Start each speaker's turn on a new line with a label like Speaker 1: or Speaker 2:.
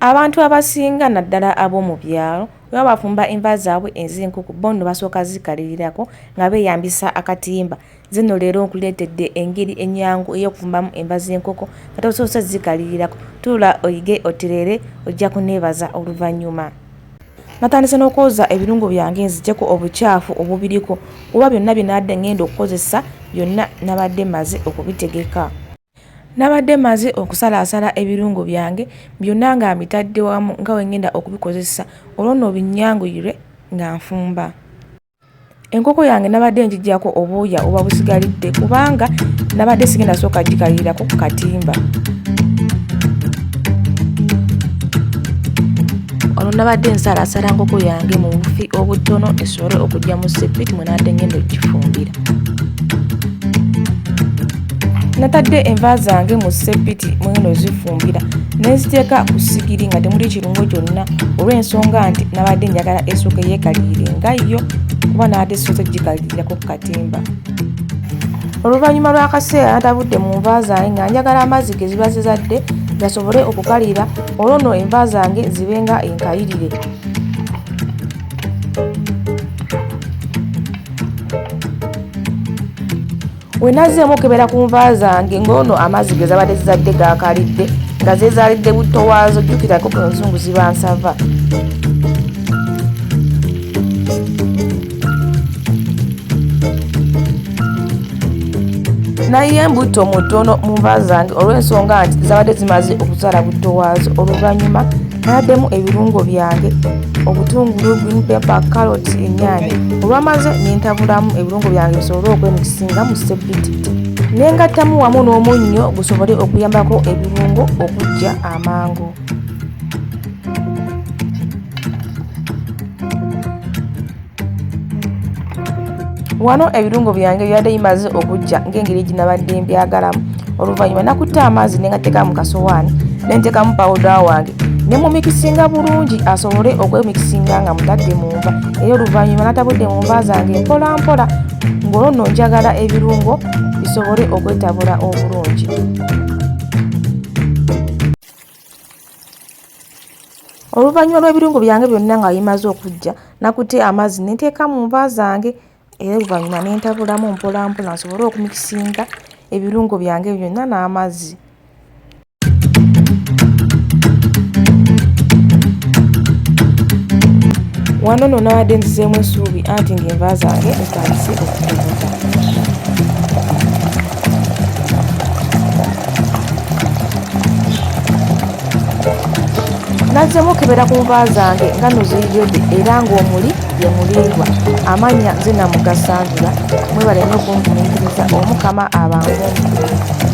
Speaker 1: Abantu abasinga naddala ab'omu byalo bwe baba bafumba enva zaabwe ez'enkoko bo nno basooka zikalirirako nga beeyambisa akatimba. Nze nno leero nkuleetedde engeri ennyangu ey'okufumbamu enva z'enkoko nga tosoose zikalirirako. Tuula oyige otereere ojja kunneebaza oluvannyuma. Natandise n'okwoza ebirungo byange nzigyeko obucaafu obubiriko kuba byonna bye nabadde ngenda okukozesa byonna nabadde mmaze okubitegeka. Nabadde mmaze okusalaasala ebirungo byange byonna nga mbitadde wamu nga bwe ngenda okubikozesa olwo nno binnyanguyire nga nfumba. Enkoko yange nabadde ngiggyako obwoya obuba busigalidde kubanga nabadde sigenda sooka gikalirako ku katimba. Wano nabadde nsalaasala nkoko yange mu bufi obutono esobole okujja mu ssepiti mwe nabadde ngenda okugifumbira. Natadde enva zange mu ssepiti mweno zifumbira ne nziteeka ku ssigiri nga temuli kirungo kyonna olw'ensonga nti nabadde njagala esooke yeekalirire nga yo kuba nabadde sisoose gikalirirako ku katimba. Oluvannyuma lw'akaseera natabudde mu nva zange nga njagala amazzi ge ziba zizadde gasobole okukalira olwo nno enva zange zibe nga enkayirire. We nazzeemu okukebera ku nva zange ng'ono amazzi ge zabadde zizadde gaakalidde nga zeezaalidde butto waazo jjukira enkoko enzungu ziba nsava. Naye embutto mutono mu nva zange olw'ensonga nti zabadde zimaze okuzaala butto waazo oluvannyuma nataddemu ebirungo byange obutungulu, green pepper, carrot, ennyaanya olwamaze ne ntabulamu ebirungo byange bisobole okwemikisinga mu ssepiti ne ngattamu wamu n'omunnyo gusobole okuyambako ebirungo okuggya amangu. Wano ebirungo byange byabadde bimaze okuggya ng'engeri gye nabadde mbyagalamu. Oluvannyuma nakutte amazzi ne ngateeka mu kasowaani ne nteekamu pawuda wange ne mumikisinga bulungi asobole okwemikisinga nga mutadde mu nva era oluvannyuma natabudde mu nva zange mpola mpola ng'olwo nno njagala ebirungo bisobole okwetabula obulungi. Oluvannyuma lw'ebirungo byange byonna nga bimaze okuggya, nakutte amazzi ne nteeka mu nva zange era oluvannyuma ne ntabulamu mpolampola nsobole okumikisinga ebirungo byange byonna n'amazzi. Wano nno nabadde nzizeemu essuubi anti ng'enva zange zitandise okutokota. Nazzeemu okukebera ku nva zange nga nno ziri ready era ng'omuli ye mulindwa. Amannya nze Namugga Sandra. Mwebale nnyo okungumiikiriza Omukama abankuumire.